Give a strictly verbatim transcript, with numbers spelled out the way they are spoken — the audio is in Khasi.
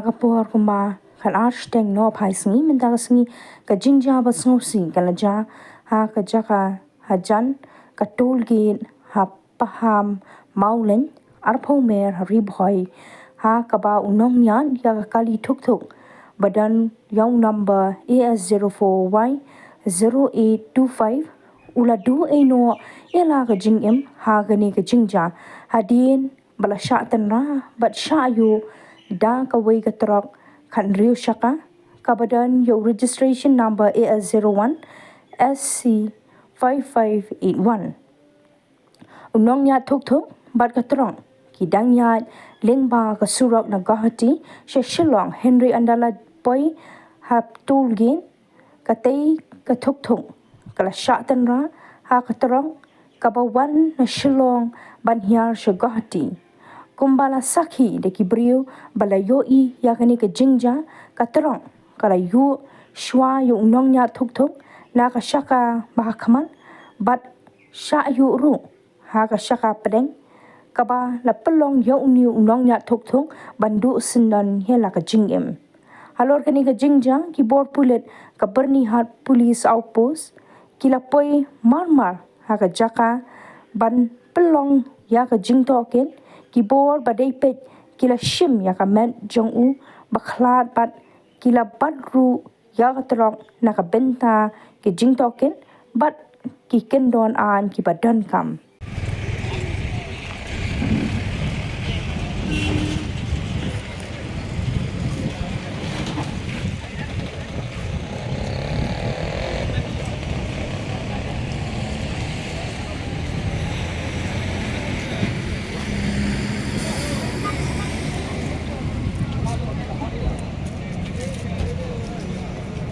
Ka por kumba khatar shiteng nohphai sngi mynta ka sngi, ka jingjia ba sngewsih ka la jia ha ka jaka hajan ka toll gate ha Pahammawlein, arphew mer ha Ri Bhoi, ha kaba u nongñiad ïa ka kali tuk tuk ba don ïa u number A S zero four Y zero eight two five u la duh ei noh ïa la ka jingim ha kane ka jingjia, hadien ba la shah tynrah bad shah ïuh da kawei ka trok khathynriew shaka, kaba don ïa u registration number A S zero one S C five five eight one. U nongñiad tuk tuk bad ka trok ki dang ïaid lyngba ka surok na Guwahati sha Shillong, hynrei ynda la poi ha toll gate, katei ka tuk tuk ka la shah tynrah ha ka trok kaba wan na Shillong ban hiar sha Guwahati. Kumba la sakhi da ki briew ba la ïohi ïa kane ka jingjia, ka trok ka la ïuh shuwa ïa u nongñiad tuk tuk na ka shaka ba ha khmat bad shah ïuh ruh ha ka shaka pdeng, kaba la pynlong ïa une u nongñiad tuk tuk ban duh syndon ïa la ka jingim. Halor kane ka jingjia, ki bor pulit ka Byrnihat Police Outpost ki la poi mar mar ha ka jaka ban pynlong ïa ka jingtohkit. Ki bor ba dei peit ki la shim ïa ka met jong u bakhlad bad ki la bat ruh ïa ka trok na ka bynta ki jingtohkit bad ki kyndon aiñ kiba donkam.